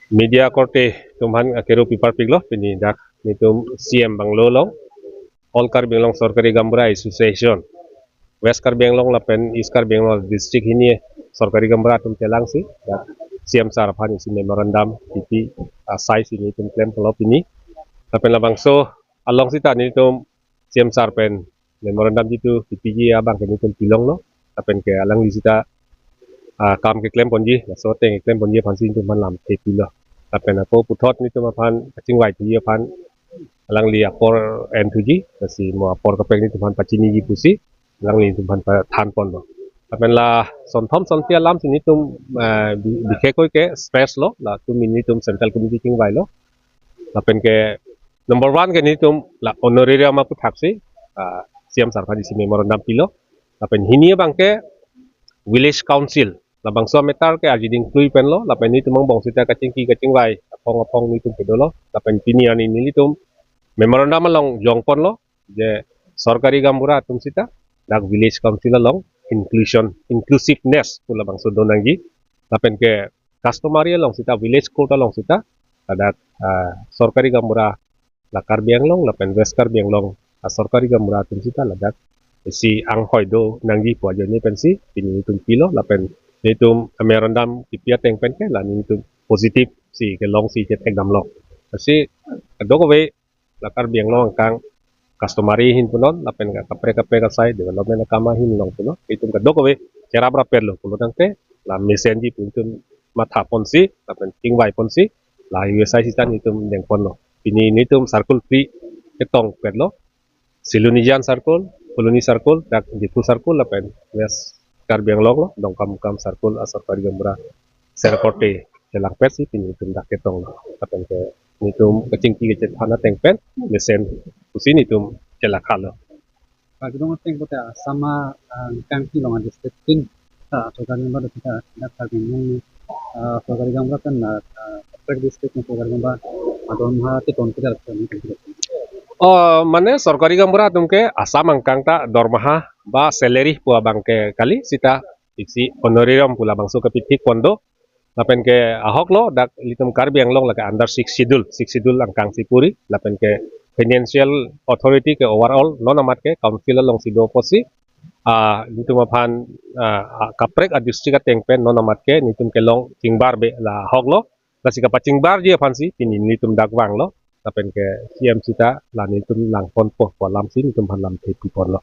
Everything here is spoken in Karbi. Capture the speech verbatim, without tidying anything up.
Media korte atum aphan akero piparpiklo, pini dak nelitum C M bungalow along All Karbi Anglong Sorkari Gaonbura Association, West Karbi Anglong lapen East Karbi Anglong district hini Sorkari Gaonbura atum chelangsi dak C M sir aphan isi memorandum pipi asai si nelitum klemlo pini. Lapen labangso along sita nelitum C M sir pen memorandum jitu pipiji abang ke nelitum pilonglo. Lapen ke alangli sita ah, kam keklemponji, laso ateng keklemponji aphansi nelitum aphan lamthe pilo. Lapen ako puthot nelitum aphan kachingvai thuji aphan alangli apor enthuji, lasi mo apor kaprek nelitum aphan pachiniji pusi alangli nelitum aphan pathanponlo. Lapen la sonthom sonphli alam si nelitum ah, bi- bikhe koi ke stress lo, latum nelitum Central Committee chingvailo. Lapen ke number one ke nelitum la honorarium aputhak si ah, C M sir aphan isi memorandum pilo. Lapen hini abang ke Village Council labangso matter ke arjiding klui penlo, lapen nelitum angbong sita kachingki kachingvai aphong aphong nelitum kedolo, lapen pini arni nelitum memorandum along jongponlo je Sorkari Gaonbura atum sita dak Village Council along inclusion, inclusiveness pu labangso do nangji. Lapen ke customary along sita, village code along sita ladak ah, Sorkari Gaonbura la Karbi Anglong lapen West Karbi Anglong aSorkari Gaonbura atum sita ladak isi anghoi do nangji pu ajoine pensi pini nelitum pilo, lapen nelitum memorandum kipi ateng pen ke la nelitum positive si kelongsi chethekdamlo. Lasi kadokave la Karbi Anglong angkang customary ahin punon lapen kaprek kaprek asai development akam ahin long punon, itum kadokave cherap rapetlo pulo tangte la mesenji pu itum mathaponsi lapen chingvaiponsi la U S I sita nelitum dengponlo. Pini nelitum circle three ketongpetlo. Silonijan Circle, Phuloni Circle, dak Diphu Circle lapen West Karbi Anglong lo, Dongkamukam Circle aSorkari Gaonbura Sir korte chelangpetsi pini nelitum dak ketonglo. Lapen ke nelitum kachingki kachethan ateng pen mesen pusi nelitum chelakhalo. Karbi Anglong ateng pote Assam angkang kelong district tin ta Sorkari Gaonbura kita dak Karbi Anglong ni ah, Sorkari Gaonbura kan ah, kaprek district ni Sorkari Gaonbura adormaha keton kita. Oh, mane Sorkari Gaonbura atum ke Assam angkang ta dormaha ba salary pu abang ke kali, sita isi honorarium pu labangso kepithikpon do. Lapen ke ahoklo dak ilitum Karbi Anglong lake under six schedule, six schedule angkang si puri. Lapen ke financial authority ke overall non amat ke council alongsi do pusi ah, nelitum aphan ah, ah, kaprek adistrict ateng pen non amat ke nelitum kelong chingbarbe la ahoklo. Lasi kapachingbarji aphansi pini nelitum dak vanglo. Lapen ke C M sita la nelitum langponpo pu alamsi nelitum aphan lamthe piponlo.